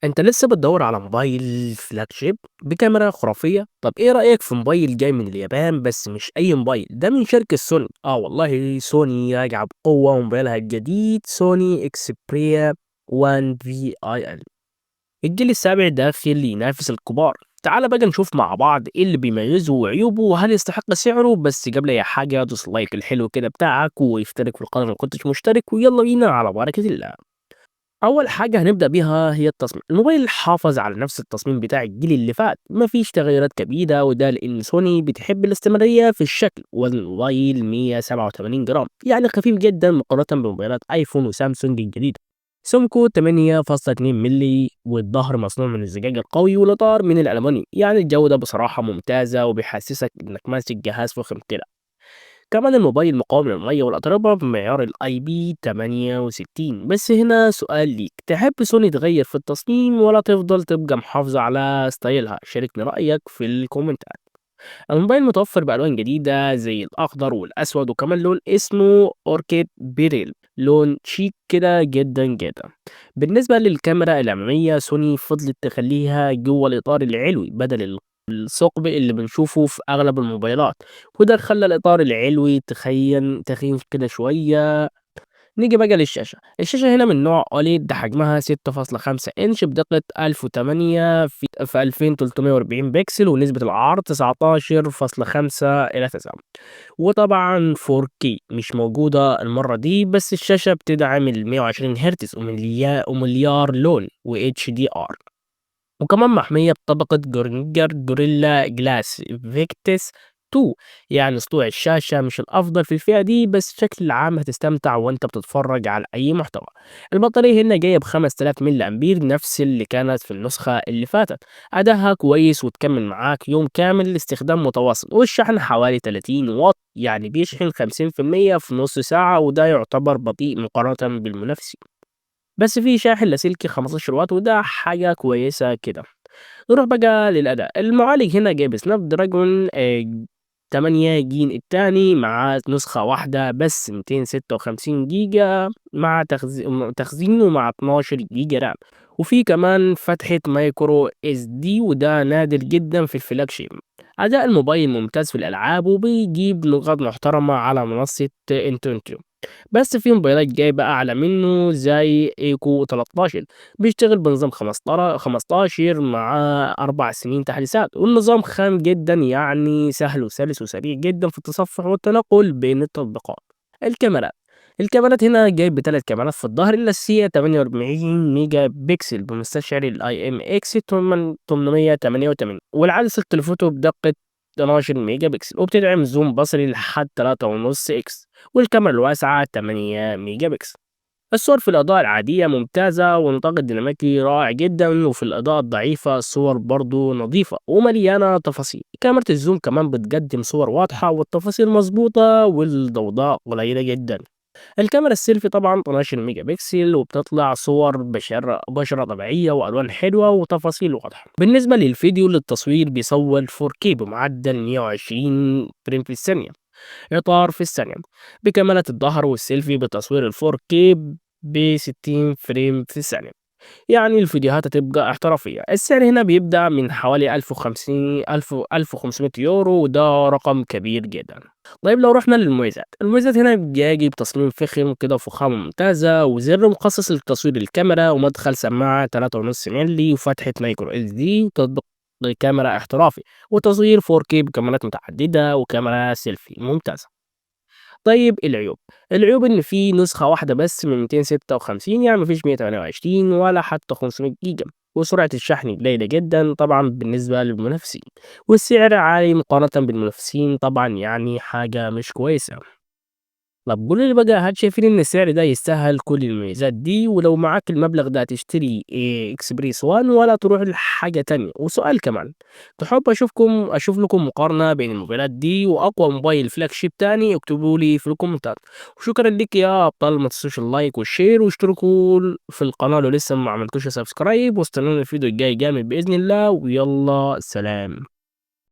أنت لسه بتدور على موبايل flagship بكاميرا خرافية؟ طب إيه رأيك في موبايل جاي من اليابان، بس مش أي موبايل، ده من شركة سوني. آه والله سوني راجعة بقوة، وموبايلها الجديد سوني اكسبيريا 1 VIL الجيل السابع داخل ينافس الكبار. تعال بقى نشوف مع بعض ايه اللي بيميزه وعيوبه وهل يستحق سعره. بس قبل اي حاجة دوس like الحلو كده بتاعك واشترك في القناة لو كنتش مشترك، ويلا بينا على بركة الله. اول حاجة هنبدأ بيها هي التصميم. الموبايل حافظ على نفس التصميم بتاع الجيل اللي فات، مفيش تغييرات كبيرة، وده لان سوني بتحب الاستمرارية في الشكل. وزن الموبايل 187 جرام، يعني خفيف جدا مقارنة بموبايلات ايفون وسامسونج الجديدة. سمكه 8.2 ملي، والظهر مصنوع من الزجاج القوي والاطار من الالومنيوم، يعني الجودة بصراحة ممتازة وبيحسسك انك ماسك جهاز فخم كده. كمان الموبايل مقاوم للمية والأتربة بمعيار ال IP 68. بس هنا سؤال ليك، تحب سوني تغير في التصميم ولا تفضل تبقى محافظة على style ها؟ شاركني رأيك في الكومنتات. الموبايل متوفر بألوان جديدة زي الأخضر والأسود، وكمان لون اسمه Orchid Pearl، لون شيك كده جدا جدا. بالنسبة للكاميرا الأمامية، سوني فضلت تخليها جوه الإطار العلوي بدل الثقب اللي بنشوفه في أغلب الموبايلات، وده خلى الإطار العلوي تخين كده شوية. نيجي بقى للشاشة. الشاشة هنا من نوع OLED، حجمها 6.5 إنش بدقة 1008 في 2340 بكسل، ونسبة العرض 19.5 إلى 9، وطبعا 4K مش موجودة المرة دي، بس الشاشة بتدعم ال 120 هرتز ومليار لون و HDR، وكمان محمية بطبقة Corning Gorilla Glass Victus 2. يعني سطوع الشاشة مش الأفضل في الفئة دي، بس بشكل العام هتستمتع وانت بتتفرج على أي محتوى. البطارية هنا جاية ب5000 ملي أمبير، نفس اللي كانت في النسخة اللي فاتت. أداها كويس وتكمل معاك يوم كامل لاستخدام متواصل، والشحن حوالي 30 واط، يعني بيشحن خمسين في المية في نص ساعة، وده يعتبر بطيء مقارنة بالمنافسين، بس في شاحن لاسلكي 15 واط، وده حاجة كويسة كده. نروح بقى للأداء. المعالج هنا جايب سناب دراجون، 8 جيل التاني، مع نسخة واحدة بس 256 جيجا مع تخزين، ومع 12 جيجا رام، وفي كمان فتحة micro SD، وده نادر جدا في ال flagship. أداء الموبايل ممتاز في الألعاب وبيجيب نقاط محترمة على منصة AnTuTu، بس في موبايلات جايبة أعلى منه زي iQOO 13، بيشتغل بنظام 15 مع 4 سنين تحديثات، والنظام خام جدا، يعني سهل وسلس وسريع جدا في التصفح والتنقل بين التطبيقات. الكاميرات هنا جايب بثلاث كاميرات في الظهر، الأساسية 48 ميجا بكسل بمستشعر ال IMX 888، والعدسة ال telephoto بدقة 12 ميجا بكسل، وبتدعم zoom بصري لحد تلاتة ونص X، والكاميرا الواسعة 8 ميجا بكسل. الصور في الإضاءة العادية ممتازة، ونطاق الديناميكي رائع جدا، وفي الإضاءة الضعيفة الصور برضو نظيفة ومليانة تفاصيل. كاميرا ال zoom كمان بتقدم صور واضحة والتفاصيل مظبوطة والضوضاء قليلة جدا. الكاميرا السيلفي طبعا 12 ميجا بكسل، وبتطلع صور بشرة طبيعية وألوان حلوة وتفاصيل واضحة. بالنسبة للفيديو للتصوير بيصور 4K بمعدل 120 frame في الثانية، إطار في الثانية، بكاميرا الظهر والسيلفي بتصوير ال 4K بستين frame في الثانية، يعني الفيديوهات هتبقى احترافية. السعر هنا بيبدأ من حوالي ألف وخمسين، ألف، ألف وخمسمية يورو، وده رقم كبير جدا. لو رحنا للمميزات، المميزات هنا بيجي بتصميم فخم كده وفخامة ممتازة، وزر مخصص لتصوير الكاميرا، ومدخل سماعة تلاتة ونص ملي، وفتحة micro SD، وتطبيق كاميرا احترافي، وتصوير 4K بكاميرات متعددة، وكاميرا سيلفي ممتازة. العيوب، العيوب إن في نسخة واحدة بس من 256، يعني مفيش 128 ولا حتى 500 جيجا، وسرعة الشحن قليلة جدا طبعا بالنسبة للمنافسين، والسعر عالي مقارنة بالمنافسين طبعا، يعني حاجة مش كويسة. طب قولوا لي بقى، هل شايفين إن السعر ده يستاهل كل المميزات دي؟ ولو معاك المبلغ ده هتشتري اكسبريس 1 ولا تروح لحاجة تانية؟ وسؤال كمان، تحب أشوف لكم مقارنة بين الموبايلات دي وأقوى موبايل flagship تاني؟ اكتبوا لي في الكومنتات. وشكرا لك يا أبطال، ما تنسوش ال like وال share، واشتركوا في القناة لو لسه ما عملتوش subscribe، واستنونا الفيديو الجاي جامد بإذن الله، ويلا سلام.